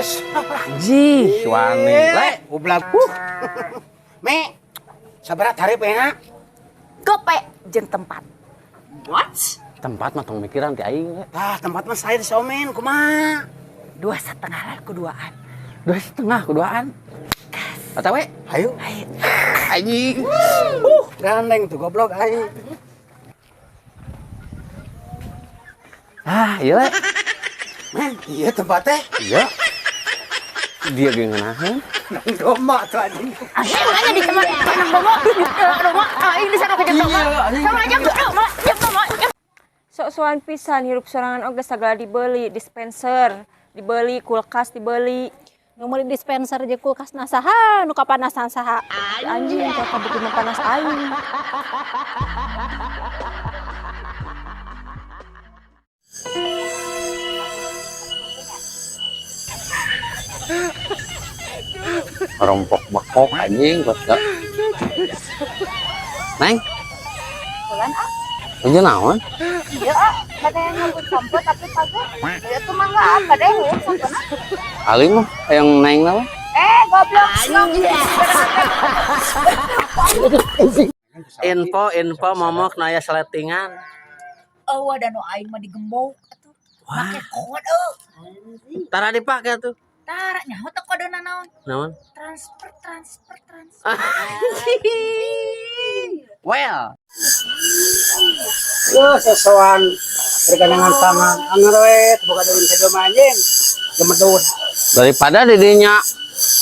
Geus. Anjih, wani. Le, Goblok. Me. Sabaraha tarif enak? Gope jeung tempat. What? Tempat mah tong mikiran ti aing we. Tah, tempat mah saya di Somen kumaha? 2,5 lah kuduaan. 2,5 kuduaan. Atau we? Hayu. Anjing. Gandeng tuh goblok aing. Ah, iya le. Men, iya tempat teh. Iya. Dia ge ngeunaheun. Nang domba tuh anjing. Aing makanya di tempat tanam domba, domba, aing di sana kerja domba. Sama aja domba, jam domba. Sok-sokan pisan hirup sorangan oge sagala dibeli, dispenser dibeli, kulkas dibeli. Nu meuli dispenser jeung kulkas na saha, nu kapanasan saha. Anjing kakak bikin panas aing. Rompok bekok anjing kok. Neng. Bulan ah. Aja naon? Iya ah, katanya nyambut sampo tapi kagak. Ya tuh mah enggak apa deh, sampona. Ali mah yang neng naon? Goblok. Info momok naya seletingan. Eueuh da nu aing mah digembok atuh. Make kode. Tara dipake tuh. Tara nyaho teh kodena naon? Naon? Transfer transfer transfer. Well. Yo sesoan pergandengan tangan anger we boga deui ka jelema anjing. Gemedut. Daripada didinya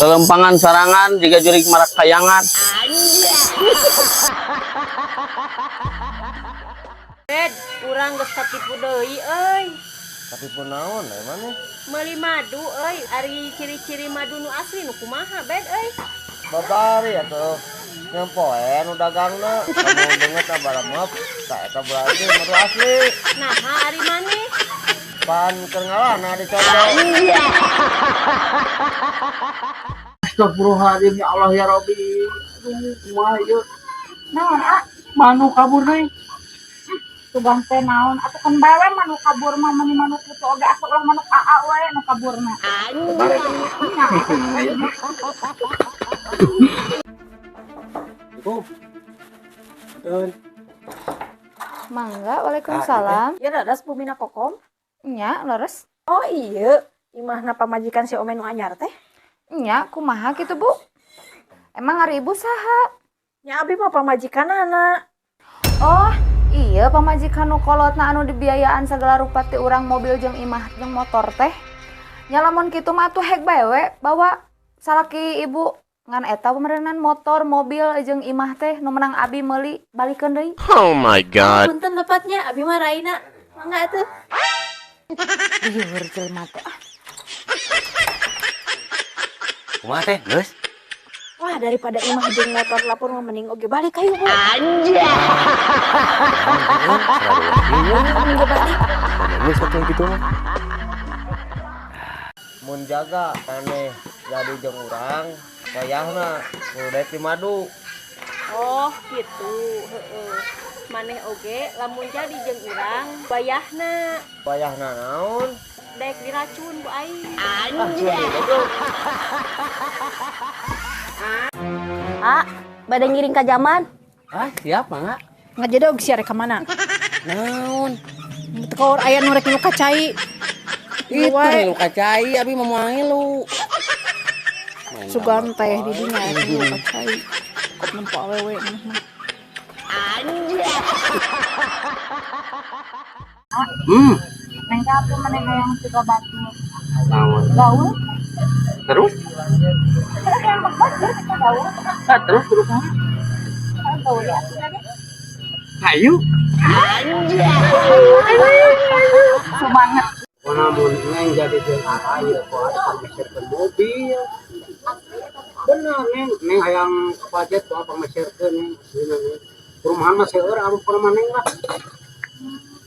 lelempangan sarangan jika jurik marak kayangan. Bed, urang geus katipu deui euy. Katipu naon emang? Meuli madu euy, ari ciri-ciri madu nu asli nu kumaha bed euy? Babari atuh. Nyempoe nu dagangna, lamun deungeut baramep, tah eta berarti madu asli. Naha ari maneh? Pan keur ngalana dicocok. Astagfirullahaladzim ya Allah ya Rabbi. Aduh, kumaha ieu? Naon ah? Manu kabur deui. Tugang teh naon atuh kan bae we manu kabur mah meni manuk kitu oge asa ulah manuk aa we nu kaburna. Bu. Betul. Mangga, waalaikumsalam. Ya leres bumina kokom. Nya, leres. Oh iya, imahna pamajikan si Omen nu anyar teh. Nya, kumaha kitu, Bu? Emang ari ibu saha? Nya abi mah pamajikanana. Oh, iya pamajikan nu kolotna anu dibiayaan segala rupa ti urang mobil jeung imah jeung motor teh. Nya lamun kitu mah atuh hek bae we bawa salaki ibu ngan eta pemerenan motor, mobil jeung imah teh nu menang abi meuli balikeun deui. Oh my god. Punten lepatnya abi mah Raina. Mangga atuh. Lieur jelema teh. Ah. Kumaha teh, geus? Wah, daripada imah jeung motor lapor mah mending oge balik ayo, Bu. Anjir. Mending balik. Geus atuh kitu mah. Mun jaga maneh jadi jeung urang, wayahna kudu daek di madu. Oh, gitu. Heeh. Maneh oge lamun jadi jeung urang, wayahna. Wayahna naon? Daek diracun ku aing. Anjir. Ah, bade ngiring ka zaman. Ah, siap mangga. Ngajedog sia rek ka mana? Naon? Teu aya nu rek nu kacai. Itu nu kacai abi mah moal ngilu. Sugan teh di dinya aya nu kacai. Kok nempo awewe maneh mah. Neng teh atuh maneh hayang siga batur. Naon? Gaul. Terus? Hayang batur kita gaul. Ah, terus kudu kumaha? Gaul ya atuh tadi. Hayu. Semangat. Namun neng jadi jeung aya kok ada pangmeserkeun mobil. Bener neng, neng hayang budget kok pangmeserkeun neng aslina neng. Perumahan mah seueur anu perumahan neng lah.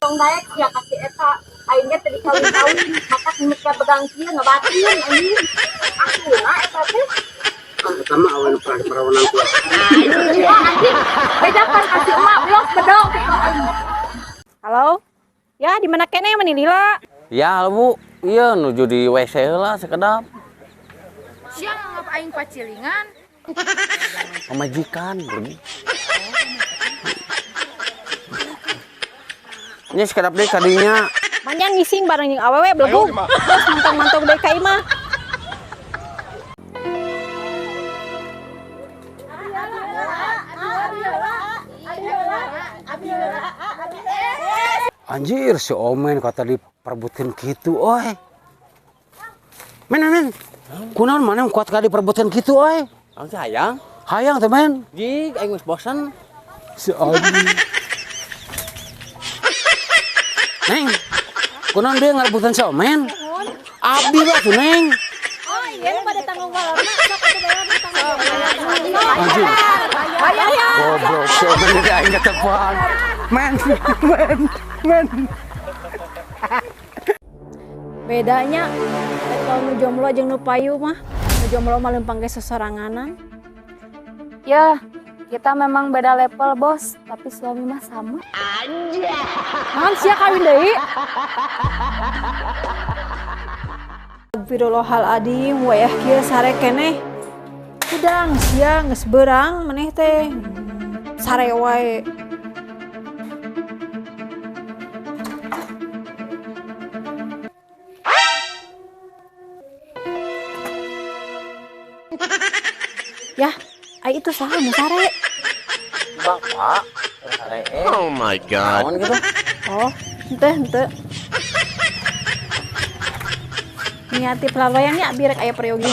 Tong daek sia kasih eta aing ge teu dikawin-kawin, maka mikir begang kieu ngebatin anjing. Aslina eta teh. Ah, eta mah awewe nu pernah diperawanan ku. Wah anjing, bejakan kasih emak blok bedog. Halo? Ya, di mana kene meni lila? Ya, Bu. Iya nuju di WC heula sekedap. aing pacilingan. Pamajikan, bro. Ini sekedap deh kadinya. Manjang ngising bareng jeung awewe belegug. Terus mantong-mantong deui ka imah. Anjir si Omen kata diperbutkeun kitu euy. Men men. Kunaon maneh kuat ka diperbutkeun kitu euy? Naon sih hayang? Hayang teh men. Jig aing geus bosen. Si anjing. Neng. Kunaon dia ngarebutan si Omen? Abdi lah tuh Neng. Oh iya pada tanggung jawabna sok atuh bayar tanggung jawab. Anjir. Goblok si Omen jadi aing ketepan. Men, men, men. Bedanya kalau nu jomblo jeung nu payu mah, nu jomblo mah leumpang ge sosoranganan. Ya, kita memang beda level, Bos, tapi suami mah sama. Naon sia kawin deui? Astagfirullahaladzim, wayah kieu sare keneh. Hudang sia geus beurang maneh teh. Sare wae. Yah, ai itu saha nu sare? Bapak, sare. Oh my god. Naon gitu? Oh, henteu henteu. Niati pelawayangnya birek aya peryogi.